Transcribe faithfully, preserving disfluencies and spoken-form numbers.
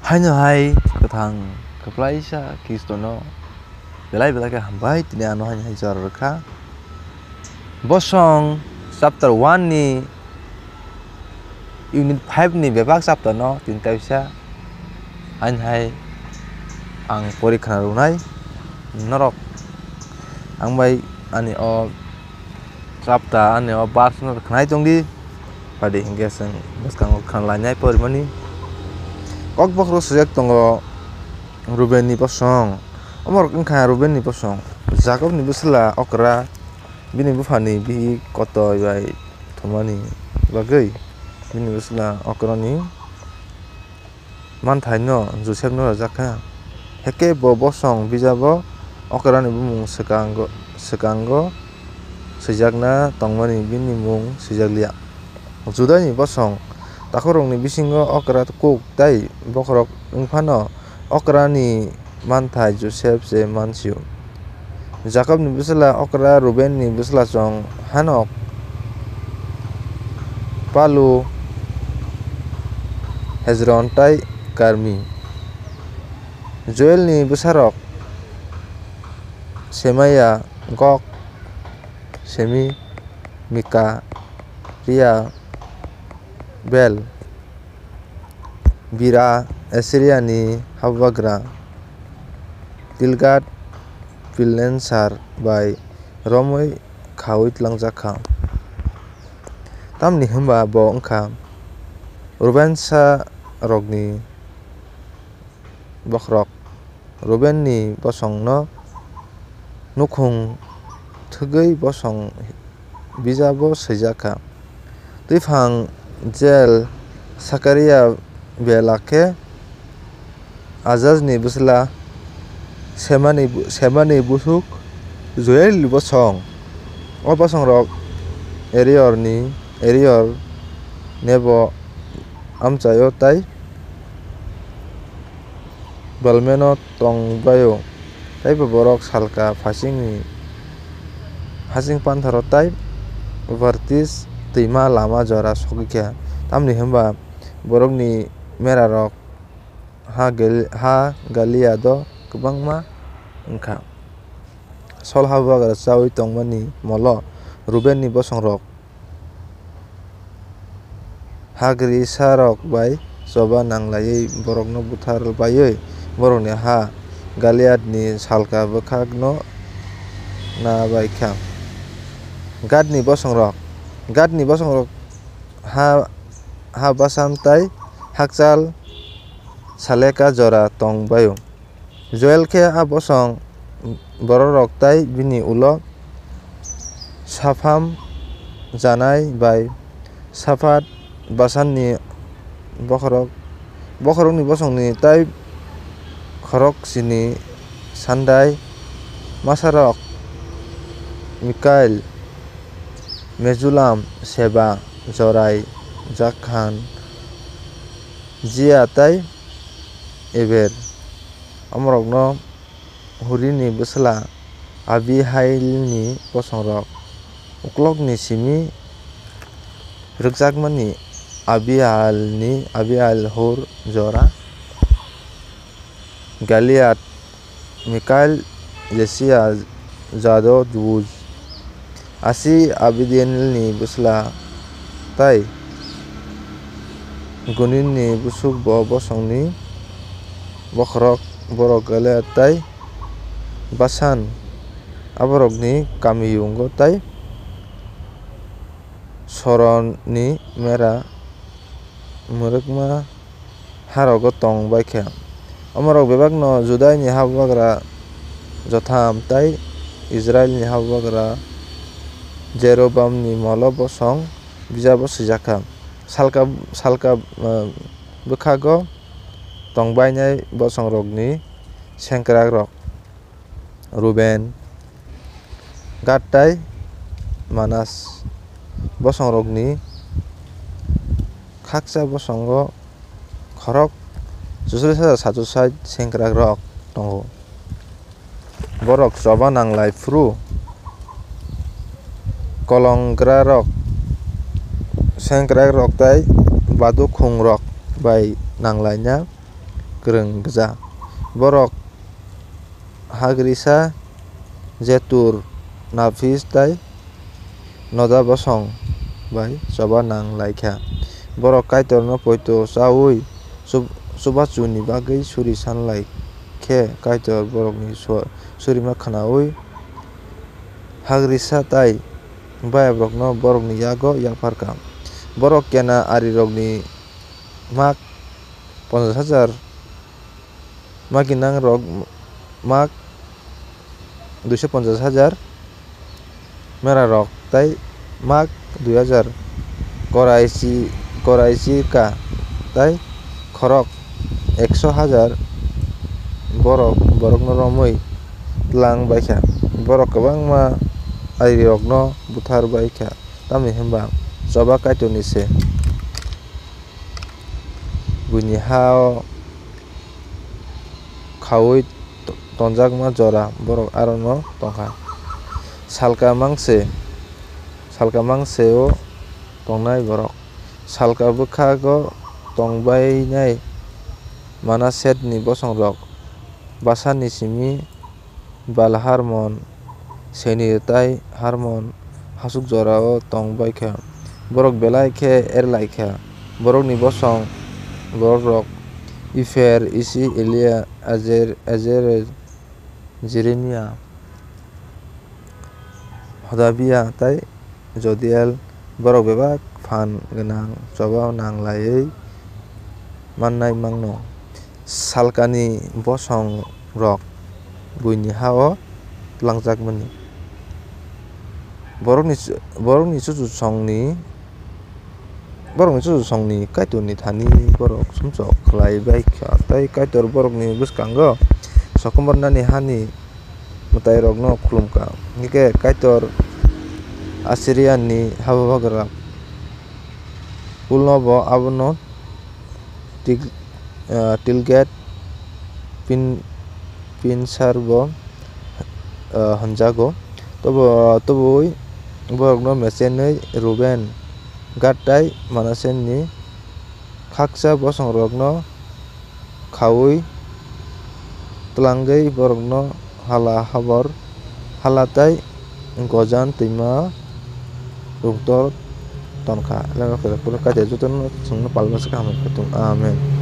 Haino hai kwthang kwplaisa Khristono belai belai khe hambai, tini ano haino hai jora rwkha. Bosong chapter one ni unit five ni bebak chapter no tini taisa haino hai ang porikhna rwnai norok, ang bai ani o chapter ani o verse no khnai tongdi. Padi hinkhe chwng bwskango khna lainai porimani. Kokbokhoro swijak tongo Rubenni bosong. Omorok wngkha Rubenni bosong. Jakobni bwsla okra bini buphani bihik kotoi bai thumani bagwi bini bwsla okrani manthaino Josepno rwjak kha. Hakhe bo bosong bijabo okrani bumung swkango, swkango swijakna tongmani bini mung swijak liya. Judani bosong takhukrokni bisingo okra kuk tei bokhorok wng phano okrani manthai Josep se mansio. Jakobni bwsla okra Rubenni bwslasong Hanok, Palu, Hezron tei Karmi. Joelni bwsarok Semaya, Gok, Semi, Mika, Ria, Bel, Bira, Asiriani habugra Tilgat Pilensar bai romwi khaui tlangjak kha. Tamni hwnba bo wngkha Rubensa rokni bokhorok. Rubenni bosongno nukhung thwgwi bosong bijabo swijak kha. Twiphang Jel, Sakaria, Bela khe Ajajni bwsla Semani, Semani busuk Joelni bosong. O bosongrok Eriorni, Erior, Nebo amchaio tei Balmeno tongbaio, tei bo borok salka phasingni hasing panthoro tei Ufartis twima lama jora sogwi kha, tamni hwnba borokni merarok ha Gil-, ha Giliado kwbangma wng kha. Sol habugra chaui tongmani molo Rubenni bosongrok hagrisarok bai choba nang laiwi borokno buthar baiwi borokni ha Giliadni salka bwkhakno na bai kha. Gadni bosongrok, Gadni bosongrok ha, ha Basan tei hakchal Saleka jora tong baio. Joel khe a bosong bororok tei bini ulo sapham janai bai Saphat Basanni bokhorok, bokhorokni bosongni tei khoroksini sandai masarok Mikail, Mejulam, Seba, Jorai, Jakhan, Jia tei Eber. Omorokno Hurini bwsla Abihailni bosongrok, uklokni simi rwkjakmani Abihailni, Abihail, Hur, Jora, Giliad, Mikail, Jesia, Jado, Buz, Asi Abidielni bwsla tei Guninni busuk bo bosongni bokhorok borok Giliad tei Basan, aborokni kamiyungo tei Soronni mera mwrwkma harogo tong bai kha. Omorok bebakno Judaini habugra Jotham tei Israilni habugra Jeroboamni molo bosong bijabo swijak kha. Salka, salka, eh, bwkhago tong bainai bosongrokni sengkrakrok. Ruben, Gad tei Manas bosongrokni khaksa bosongo khorok chucholish hajar satsho sait sengkrakrok tongo. Borok choba nang lai phuru kolongrarok, sengkrakrok tei badukhungrok bai nang laina kwrwng gwja. Borok Hagrisa, Jetur, Naphis tei Noda bosong bai choba nang lai kha. Borok Kaitorno poito chaui chub-, chubachuni bagwi suri san lai khe Kaitor borokni su-, surima khnaui Hagrisa tei bayabrokno borokni yago yaphar kha. Borok kena arirokni mak ponchash hajar, maginangrok mak duiso ponchash hajar, merarok tei mak dui hajar, koraisi, koraisi ka tei khorok ekso hajar borok borokno romwi tlang bai kha. Borok kwbangma arirokno buthar bai kha, tamni hwnba choba Kaitorni se. Buini ha-o khaui to-, tonjakma jora borok arono tongkha. Salka mangse, salka mangse-o tongnai borok. Salka bwkhago tongbainai Manasetni bosongrok, Basanni simi Baal-Harmon, Senir tei Harmon hasuk jorao tong bai kha. Borok belai khe er lai kha. Borokni bosong bororok Ipher, Isi, Elia, Ajer, Ajer, Jeremia, Hodabia tei Jodiel, borok bebak phan gwnang choba nang laiwi mannai mangno. Salkani bosongrok buini ha-o tlangjakmani. Borokni chu-, borokni chuchusongni, borokni chuchusongni Kaitorni thani borok sumsok khlai bai kha, tei Kaitor borokni bwskango sokomornani hani mwtairokno khulum kha. Hingkhe Kaitor Asiriani habugra Pulnobo abono Til-, ah, Tilgat Pin-, Pinsarbo, ah, hwnjago. Tobo-, toboi borokno mechenwi Ruben, Gad tei Manaseni khaksa bosongrokno khaui tlangwi borokno hala habor, hala tei Gojan twima ruktor tonkha. Kaitor jotono chwngno palma se kaham khe thung. Amen.